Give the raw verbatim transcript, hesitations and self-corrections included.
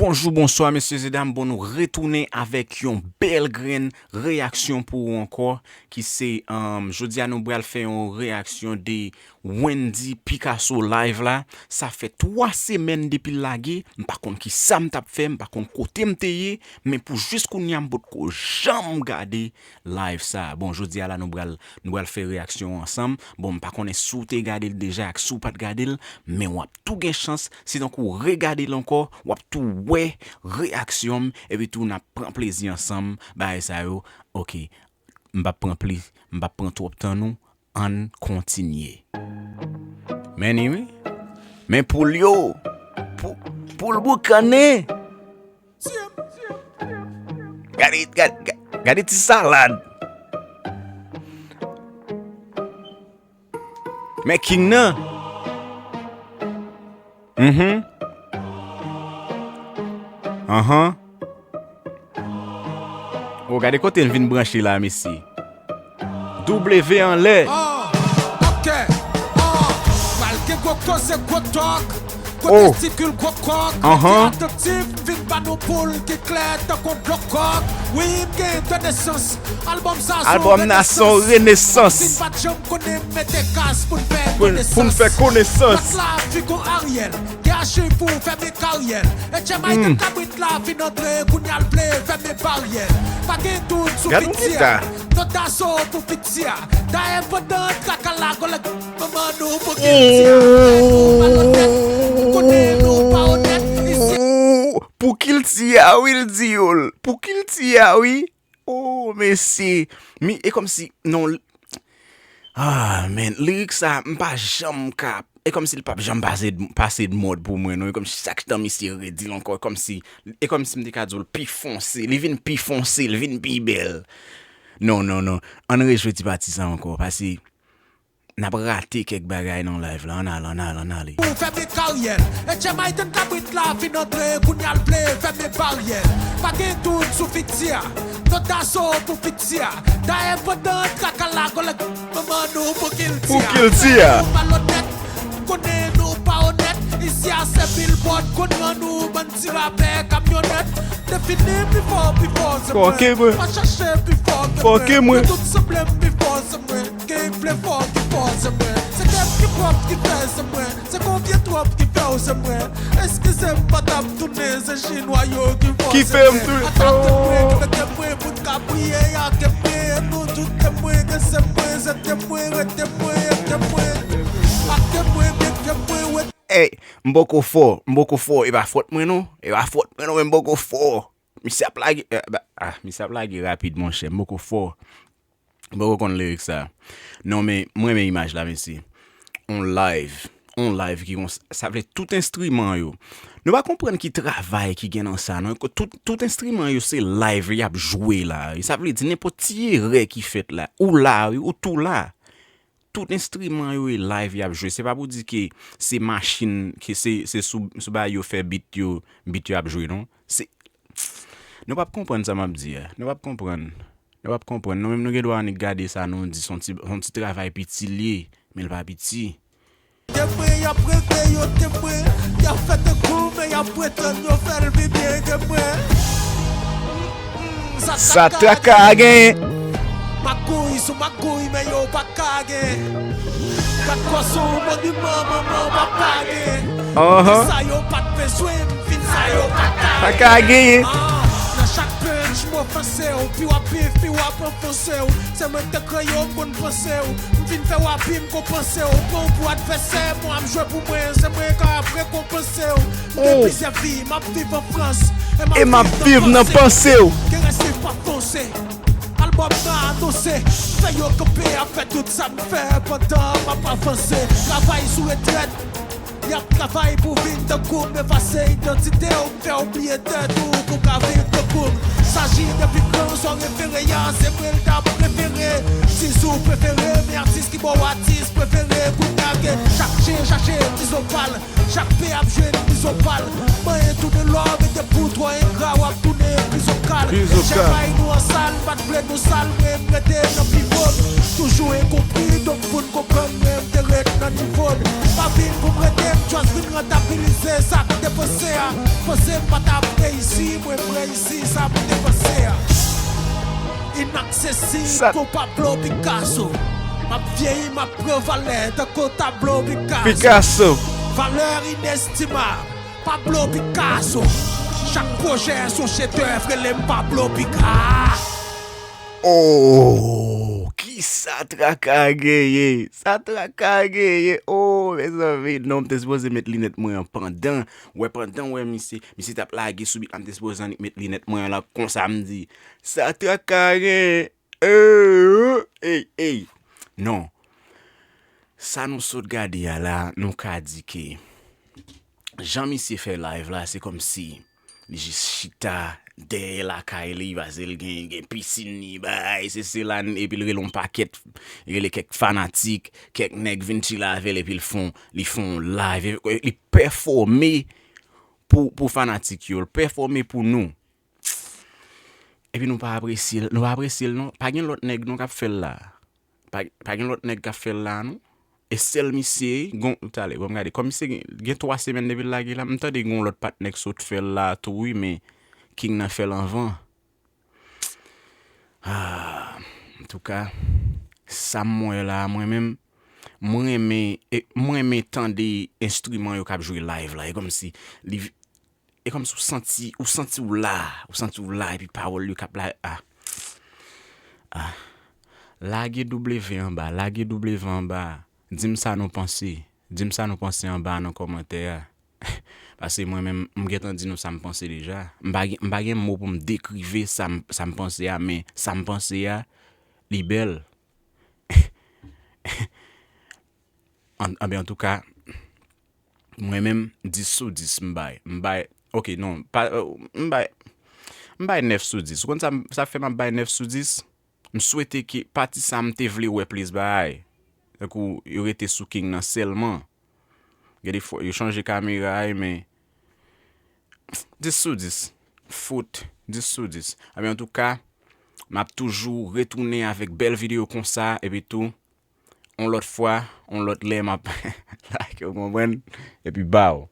Bonjou, bonswa, mesye e dam. Bon, nou retounen avèk yon bèl grenn reyaksyon pou ou ankò, ki se, um, jodi a nou pral fè yon reyaksyon de Wendy Picasso live la. Sa fè twa semèn depi l lage, m pa konn ki sa m t ap fè, m pa konn kote m te ye, men pou jis kounye a m potko janm gade live sa. Bon, jodi a la nou pral, nou pral fè reyaksyon ansanm. Bon, m pa konnen si w te gade l deja ak si w pa t gade l, men w ap tou gen chans, si tankou w regade l ankò, w ap tou wè reyaksyon m, epi tou n ap pran plezi ansanm, bagay sa yo. Ok, m p ap pran pli, m p ap pran twòp tan nou, ann kontinye. Men ni wi, men poul yo, pou, poul boukannen. Gade, gade, gade, gade ti salad. Men king nan. Mhm. Anhan. Oh, gade kote l vin branche la, mesye. W anlè. Ah, ok. Ah, malgre gwo koze, gwo tòk, gwo Oh. testikil, gwo kòk, Anhan. Atraktif, vin ba nou poul ki klè tankou dlo kòk. Wi, m gen de nesans. Albòm sa se Albòm yon nan se yon renesans. Renesans. Si n pa t janm konnen, m mete kas pou n fè Pou, pou n konesans. Fè konesans. Lòt la, figo Ariel. T H U pou fèmen karyè l. E Djemay te kabrit la fin antre, kounye a l vle fèmen baryè l. Pa gen dout sou Gad yon piti a. Gita. Notaso pou piti a. Dayè pandan traka la, gòlèt manman nou pou kilti a. Dayè nou malonèt, nou konnen nou pa onèt isi. Pou kilti a, wi, l di yo l. Pou kilti a, wi. Oh, mesye. Mi, e kòmsi, non, l-, ah, man, lirik sa, m pa janm ka, e kòmsi l p ap janm pase, pase d mòd pou mwen, non. E kòmsi chak tan misye redi l ankò, e kòmsi, e kòmsi m te ka di w l pi fonse, li vin pi fonse, li vin pi bèl. Non, non, non. Ann rejwe ti pati sa ankò, paske n ap rate kèk bagay nan live la. Ann ale, ann ale, ann ale. Pou fèmen karyè l. E Djemay te n kabrit la fin antre, kounye a l vle fèmen baryè l. Pa gen dout sou fiti a. Notaso pou fiti a. Dayè pandan traka la, gòlèt manman nou pou kilti a. Pou kilti a. Nou malonèt, konnen nou pa onèt. Isi a se Billboard, konn rann nou bann ti rapè kamyonèt. Defini m pi fò, pi fò se mwen. Fòke mwen. Pa chache pi fò ke mwen. Fòke mwen. Yo tout sanble m pi fò se mwen. Gen k vle fò ki fò se mwen. Se kè m ki pwòp ki fè se mwen. Se konbyen twòp ki fè w se mwen. Eskize m pa t ap tounen, se chinwa yo ki fòse mwen. Ki fè m tou- Atake mwen, ki mete mwen pou n ka priye, ake mwen, e nou tout temwen, ke se mwen, se temwen, rete mwen, ete mwen. Ake mwen, mete mwen, wete Ey, m poko fò, m poko fò, e pa fòt mwen non, e pa fòt mwen non, men m poko fò. Misye ap lage, eh, ba, ah, misye ap lage rapid, monchè, m poko fò. M poko konn lirik sa. Non, men, mwen renmen imaj la, mesye. On live, on live ki gon, sa vle tout enstriman yo. Nou pa konprann ki travay ki gen nan sa, non. Tout, tout enstriman yo, se live y ap jwe la. Sa vle di nenpòt ti erè ki fèt la. Ou la, wi, ou tou la. Tout enstriman yo e live y ap jwe. Se pa pou di ke se machin, ke se, se sou, sou bagay yo fè beat yo, beat yo ap jwe, non. Se, nou p ap konprann sa m ap di a. Nou p ap konprann. Nou p ap konprann. Nou menm nou gen dwa annik gade sa, nou di se yon ti, se yon ti travay piti l ye, men l pa piti. Temwen, y ap rete yo temwen. Y ap fè tankou, men y ap pretann yo fè l pi byen ke mwen. Sa traka a genyen. Magouy sou magouy, men yo pa ka genyen. Gad kò sou moniman, manman pa ka genyen. Anhan. Sa yo pa t bezwen m fin, sa yo pa ka Pa ka genyen. Ah, nan chak punch, m ofanse w, pi w ap viv, pi w ap anfonse w. Se mwen k te kreye w, m konn panse w. M vin fè w abi, m konpanse w. Pran w pou advèsè, mwen ap jwe pou mwen. Se mwen k ap rekonpanse w. M gen Oh. plizyè vi, m ap viv an Frans. E m ap E m ap viv nan viv nan panse w. panse w. Gen resi pa fonse. Albòm nan anonse. Fè yo kanpe ap fè tout sa m fè pandan m ap avanse. Travay sou retrèt. Y ap travay pou vin tankou m, efase idantite w, m fè w bliye tèt ou pou ka viv tankou m. Saji depi gran, sa w refere a, se mwen l t ap prefere. Tizou prefere, men atis ki ba w atis prefere. Kounye a ke chak chen chache tizon pa l. Chak pe ap jwenn prizon pa l. Manyen tounen lò, mete pou twò engra, w ap tounen prizon kal. Chak bay nou an sal, pa t vle nou sal, mwen m rete nan pivo n. Toujou enkonpri, donk pou n konprann, mwen m te ret nan nivo n. Pa vin pou m rete, m just vin rentabilize sa m te panse a. Panse m pa t ap reyisi, mwen m reyisi sa m te panse a. Inaksesib kou Pablo Picasso. M ap vyeyi, m ap pran valè tankou tablo Picasso. Picasso. Valè inestimab. Pablo Picasso. Chak pwojè se yon chedèv, rele m Pablo Picasso. Oh, ki sa traka genyen? Sa traka genyen? Oh, mezanmi, non, m te sipoze met linèt mwen an pandan. Wè, pandan wè misye, misye t ap lage sou bit la, m te sipoze annik met linèt mwen an la konsa, m di, sa traka genyen? Ey, ey. Non. Sa nou sot gade a la, nou ka di ke jan misye fè live la, se kòmsi li jis chita dèyè lakay li, paske l gen, gen pisin li, bay, se, se la, epi l rele yon pakèt, li rele kèk fanatik, kèk nèg vin chile avè l, epi l fon, li fon live, li pèfòme pou, pou fanatik yo, l pèfòme pou nou. Epi nou pa apresye l, nou pa apresye l non. Pa gen lòt nèg non k ap fè l la. Pa, pa gen lòt nèg k ap fè l la non. E sèl misye, gon, talè, bon, m gade, kòm misye gen, gen twa semèn depi l lage la, m tande gon lòt patnè k sot fè l la tou wi, men King nan fè l anvan. Ah, antouka, sa m wè la, mwen menm, mwen renmen, e, mwen renmen tande enstriman yo k ap jwe live la. E kòmsi, li, e kòmsi ou santi, ou santi w la, ou santi w la, epi pawòl yo k ap la, ah. Ah. Lage W anba, lage W anba. Di m sa nou panse. Di m sa nou panse anba nan kòmantè a. Paske mwen menm, m gentan di nou sa m panse deja. M pa gen, m pa gen mo pou m dekrive sa m, sa m panse a, men sa m panse a, li bèl. An, anben, antouka, mwen menm, dis sou dis m bay. M bay, ok, non, pa, euh, m bay, m bay nèf sou dis. Ou konn sa, sa fè m ap bay nèf sou dis? M swete ke pati sa m te vle wè plis bagay. Tankou yo rete sou King nan sèlman. Gen de fwa, yo chanje kamera a, men dis sou dis. Fout, dis sou dis. Anben, antouka, m ap toujou retounen avèk bèl videyo konsa, epi tou, yon lòt fwa, yon lòt lè, m ap like, ou konprann? Epi baw.